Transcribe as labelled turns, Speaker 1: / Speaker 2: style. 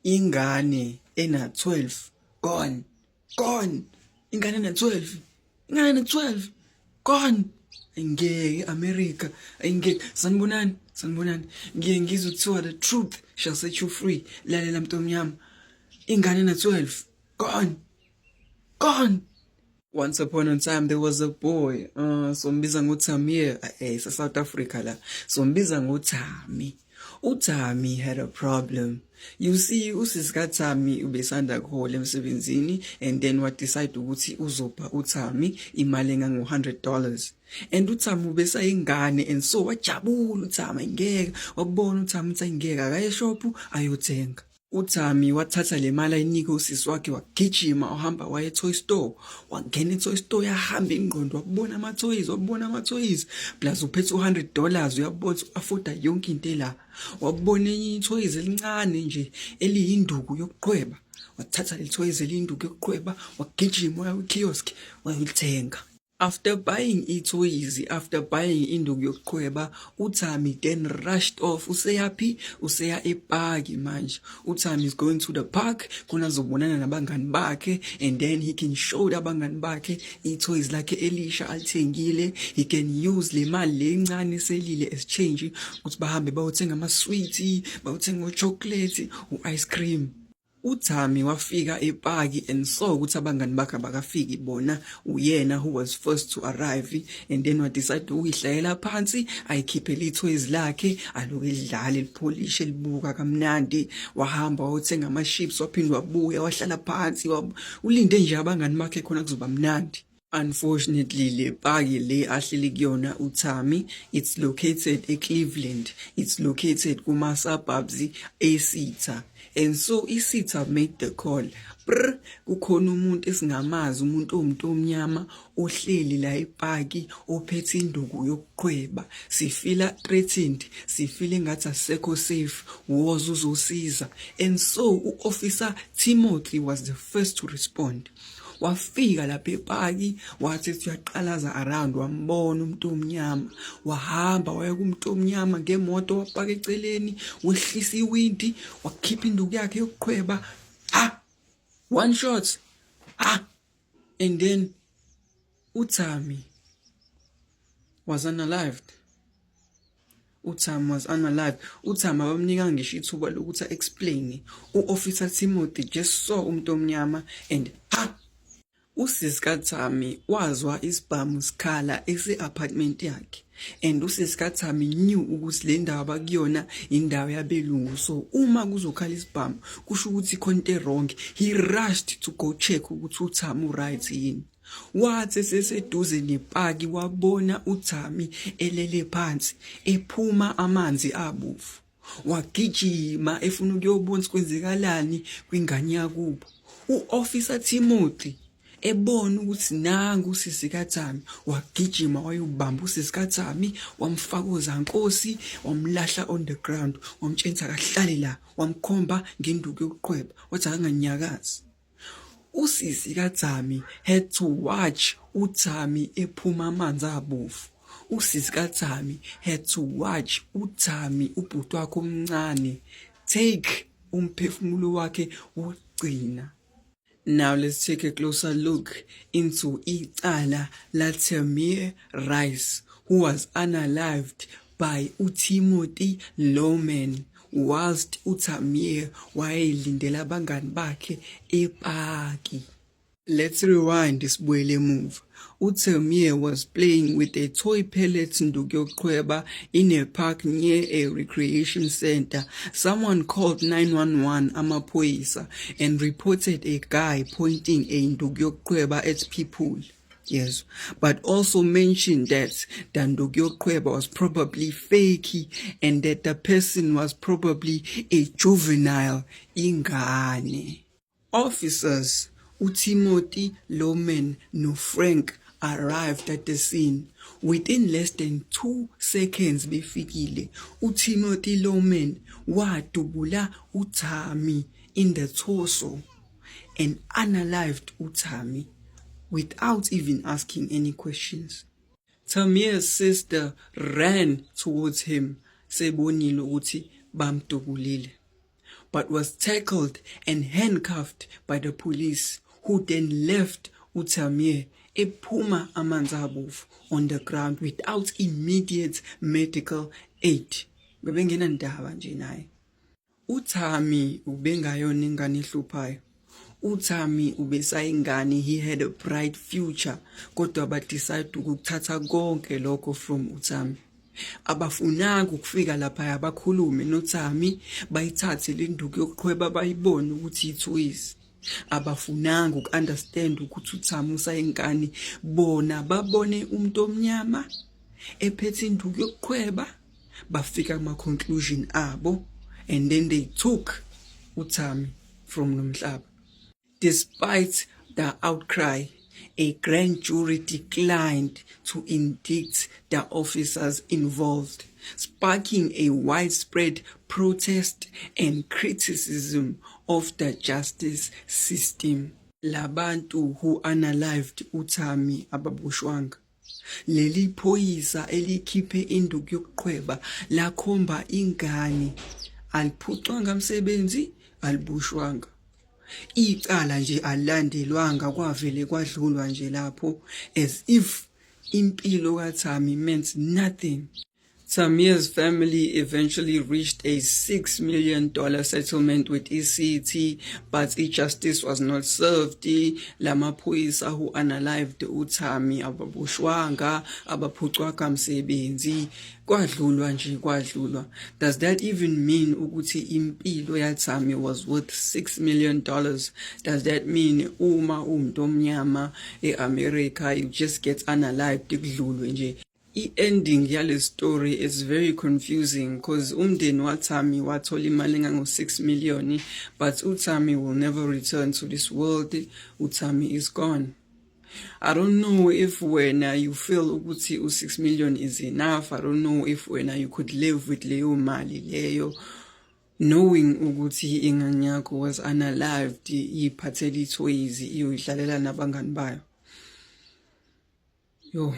Speaker 1: Ingane ena 12 gone, gone. Ingane ena 12, ingane ena 12 gone. Ayingeke America, ayingeke. Sanibonani, sanibonani. Ngiye ngizwe kuthiwa the truth shall set you free. Lalela mntomnyama. Ingane ena 12 gone. Gone. Once upon a time there was a boy. Sombiza ngoTamir, sa South Africa la. Sombiza ngoThami. UThami had a problem. You see, usisi kaThami ubesanda kuhola emsebenzini and then wa decide ukuthi uzopha uThami imali engango $100. And uThami ubesayingane and so wajabula uThami, ngeke wabona uThami uthi ngeke akaye shop ayothenga. UThami wathatha le mali ayinike usisi wakhe, wagijima wahamba waya e-toy store, wangena e-toy store, yahamba ingqondo, wabona ama-toys, wabona ama-toys, plus uphethe u-$100, uyabona ukuthi u-afforda yonke into ela. Wabona enye i-toys elincane nje eliyinduku yokuqhweba, wathatha leli toys eliyinduku yokuqhweba, wagijima waya kwi-kiosk wayolithenga. After buying i-toys, after buying induku yokuqhweba, uThami then rushed off. Useyaphi? Useya epaki manje. UThami is going to the park khona azobonana nabangani bakhe and then he can show abangani bakhe i-toys lakhe elisha alithengile. He can use le mali le encane eselile as change ukuthi bahambe bayothenga ama-sweets, bayothenga o-chocolate, u-ice cream. UThami wafika epaki and saw ukuthi abangani bakhe abakafiki bona, uyena who was first to arrive, and then wa-decide ukuyihlayela phansi, ayikhiphele i-toys lakhe, aloku edlala, elipholishe, elibuka kamnandi. Wahamba wayothenga ama-chips, waphinde wabuya wahlala phansi, ulinde nje abangani bakhe khona kuzoba mnandi. Unfortunately, le paki le ahleli kuyona uThami, it's located eCleveland, it's located kuma suburbs eSETA, and so iSETA made the call. Brr, kukhona umuntu esingamazi, umuntu owumuntu omnyama ohleli la epaki ophethe induku yokuqhweba. Sifila threatened, sifile engathi asisekho safe, woza uzosiza. And so u-Officer Timothy was the first to respond. Wafika lapha epaki, wathi ethi uyaqalaza around, wambona umuntu omnyama, wahamba waya kumuntu omnyama ngemoto, wapaka eceleni, wehlisa iwindi, wakhipha induku yakhe yokuqhweba, ah, one shot, ah, and then uThami was unalived. UThami was unalived. UThami abamnika ngisho ithuba lokuthi explain. U-Officer Timothy just saw umuntu omnyama and ha. Usisi kaThami wazwa isibhamu sikhala ese-apartment yakhe and usisi kaThami knew ukuthi le ndawo abakuyona indawo yabelungu, so uma kuzokhala isibhamu kusho ukuthi khona into wrong. He rushed to go check ukuthi uThami uright yini. Wathi eseseduze nepaki wabona uThami elele phansi ephuma amanzi abovu. Wagijima efuna ukuyobona ukuthi kwenzekalani kwingane yakubo. U-Officer Timothy ebona ukuthi nangu usisi kaThami, wagijima wayobamba usisi kaThami, wamfaka ozankosi, wamlahla on the ground, wamtshela akahlale la, wamkhomba ngenduku yokuqhweba, wathi akanganyakazi. Usisi kaThami had to watch uThami ephuma amanzi abovu. Usisi kaThami had to watch uThami, ubhuti wakhe omncane, take umphefumulo wakhe wokugcina. Now let's take a closer look into icala laTamir Rice, who was unalived by uTimothy Loehmann whilst uTamir wayelindele abangani bakhe epaki. Let's rewind, sibuyele emuva. UTamir was playing with a toy pellet nduku yokuqhweba in a park near a recreation center. Someone called 911, amaphoyisa, and reported a guy pointing a nduku yokuqhweba at people. Yes, but also mentioned that the nduku yokuqhweba was probably fake and that the person was probably a juvenile, ingane. Officers uTimothy Loehmann noFrank arrived at the scene. Within less than 2 seconds befikile, uTimothy Loehmann wadubula uThami in the torso and unalived uThami without even asking any questions. Tamir's sister ran towards him sebonile ukuthi bamdubulile. but was tackled and handcuffed by the police, who then left uTamir ephuma amanzi abovu on the ground without immediate medical aid. Bebengenandaba nje naye. UThami ubengayona ingane ehluphayo. UThami ubesayingane, he had a bright future, kodwa ba-decide ukuthatha konke lokho from uThami. Abafunanga ukufika lapha bakhulume noThami, bayithathe le nduku yokuqhweba, bayibone ukuthi ithoyizi. Abafunanga uku-understand ukuthi uThami usayingane. Bona babone umuntu omnyama ephethe induku yokuqhweba, bafika kuma-conclusion abo, and then they took uThami from nomhlaba. Despite the outcry, a grand jury declined to indict the officers involved, sparking a widespread protest and criticism of the justice system. Labantu who unalived uThami ababoshwanga. Leli phoyisa elikhiphe induku yokuqhweba lakhomba ingane aliphucwanga umsebenzi, aliboshwanga. Icala nje alilandelwanga, kwavele kwadlulwa nje lapho as if impilo kaThami meant nothing. Tamir's family eventually reached a $6 million settlement with i-city, but justice was not served. Lamaphoyisa who unalived uThami ababoshwanga, abaphucwanga msebenzi, kwadlulwa nje kwadlulwa. Does that even mean ukuthi impilo yaThami was worth $6 million? Does that mean uma umuntu omnyama eAmerica you just get unalived, kudlulwe nje? I-ending yale story is very confusing because umndeni waThami wathola imali engango-6 million, but uThami will never return to this world. UThami is gone. I don't know if wena you feel ukuthi u-6 million is enough. I don't know if wena you could live with leyo mali leyo, knowing ukuthi ingane yakho was unalived, iphathele ithoyizi, iyoyidlalela nabangani bayo. Yo.